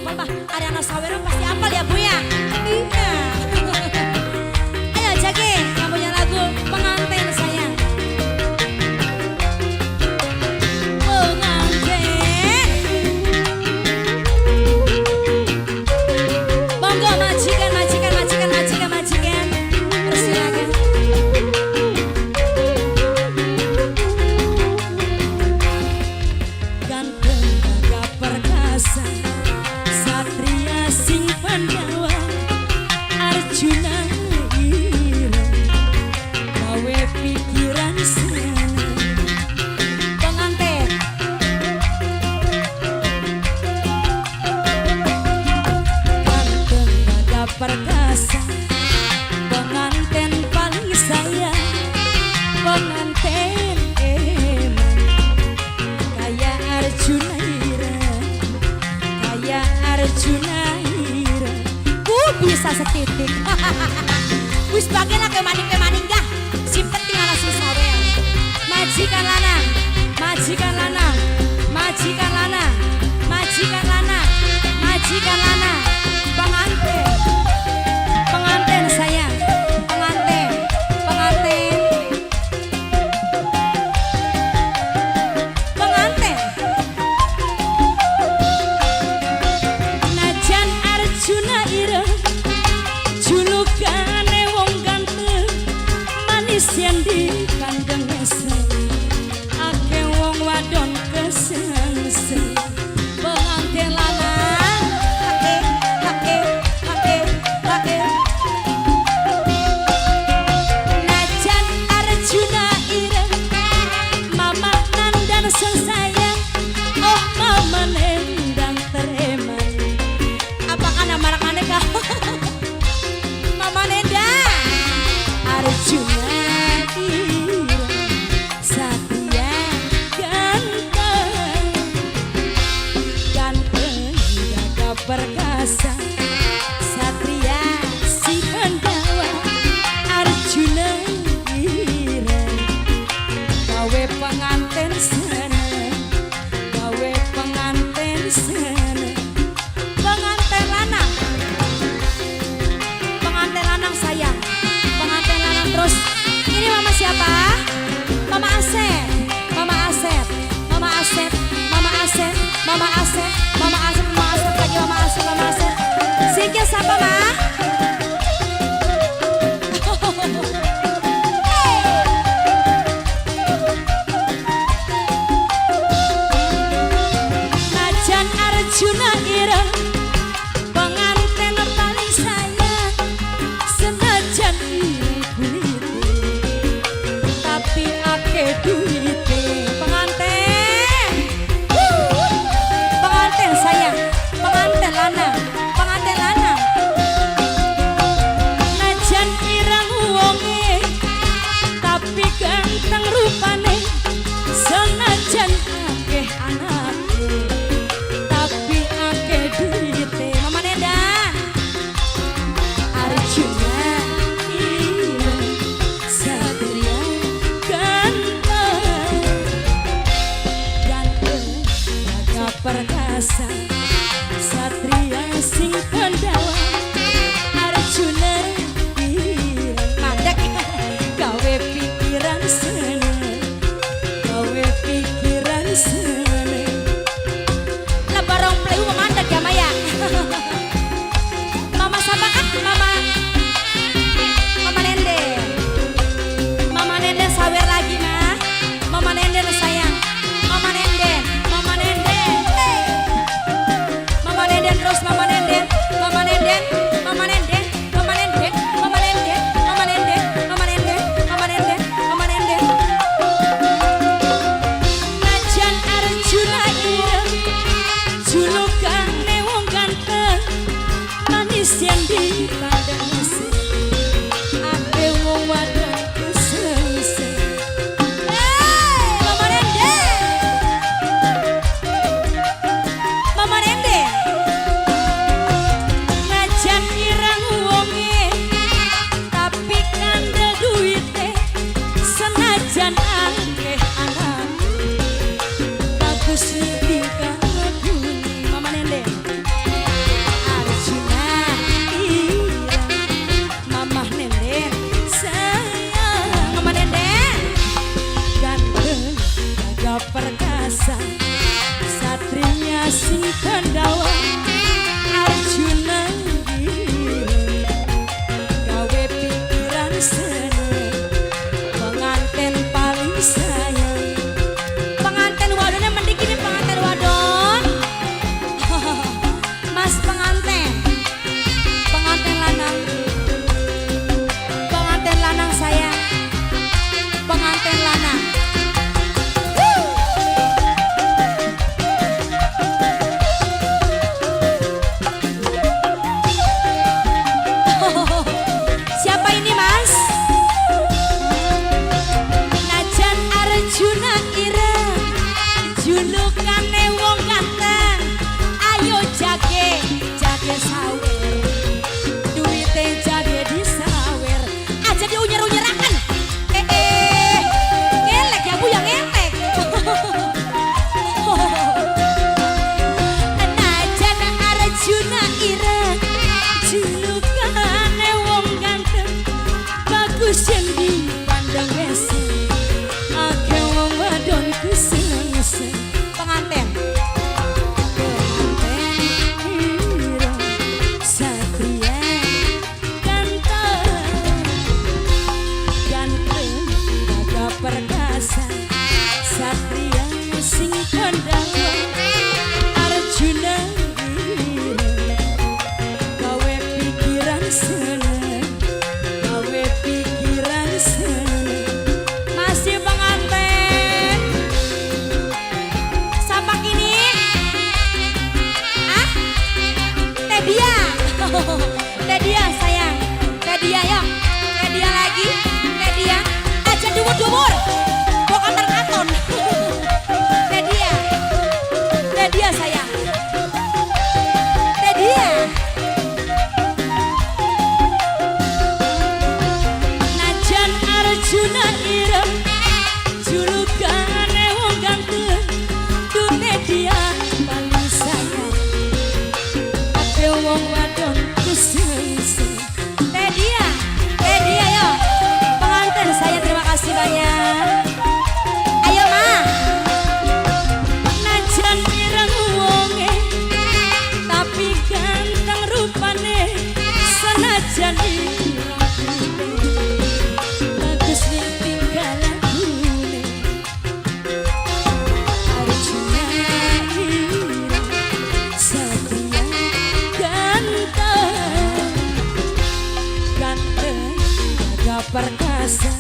Apal mah Ariana Saweran pasti apal ya, Bu, ya. Iya. Ayo, Jaki yang punya lagu Pengantin Sayang. Pengantin. Monggo majikan, majikan, majikan, majikan, majikan. Persilakan. Ganteng gagah perkasa, satria sing Pandawa, Arjuna ireng, gawe pikiran seneng. Pengantin. Ganteng gagah perkasa, pengantin paling sayang, pengantin eman, kaya Arjuna ireng, kaya Arjuna ireng. Ku bisa setitik. Wis bagian lah kemaning kemaning dah. Si penting ala si sawer. Majikan lanang, majikan lanang, majikan lanang, majikan lanang, majikan lanang, pengantin, pengantin sayang, pengantin, pengantin, pengantin. Najan Arjuna ireng, julukane wong ganteng, manis yen dikandeng eseng, akeh wong wadon kesengseng. Pengantin lanang, hake hake hake hake. Najan Arjuna ireng, mama nandan sing sayang, oh mama nendang tereman. Apakah nama rakane kah? Mama nendang Arjuna ireng, satria ganteng, ganteng gagah perkasa, satria si Pandawa, Arjuna ireng, gawe pengantin seneng, gawe pengantin seneng. Pengantin lanang, pengantin lanang sayang, pengantin lanang. Terus ini mama siapa? Mama Asep, Mama Asep, Mama Asep, Mama Asep, Mama Asep, Mama Asep, Mama Asep lagi Mama Asep, Mama Asep. Singkir siapa, Ma? Najan Arjuna ireng, pengantin paling sayang, senajan ireng kulite, tapi akeh duite. Pengantin, pengantin sayang, pengantin lanang, pengantin lanang. Najan ireng wonge, tapi ganteng rupane, senajan akeh anake, tapi akeh duite. Tedia. Tedia, sayang. Tedia ya. Tedia lagi. Tedia. Aja dhuwur-dhuwur. Kok katon. Tedia. Tedia, sayang. Tedia. Najan Arjuna ireng, julukane wong ganteng, dune dia paling sayang. Ate wong wadon kesengseng. Tedia, Tedia yo. Pengantin saya, terima kasih banyak. Ayo, Ma. Najan ireng wonge, tapi ganteng rupane, senajan ireng bagus ning tingkah lakune. Arjuna ireng, satria ganteng, ganteng gagah perkasa.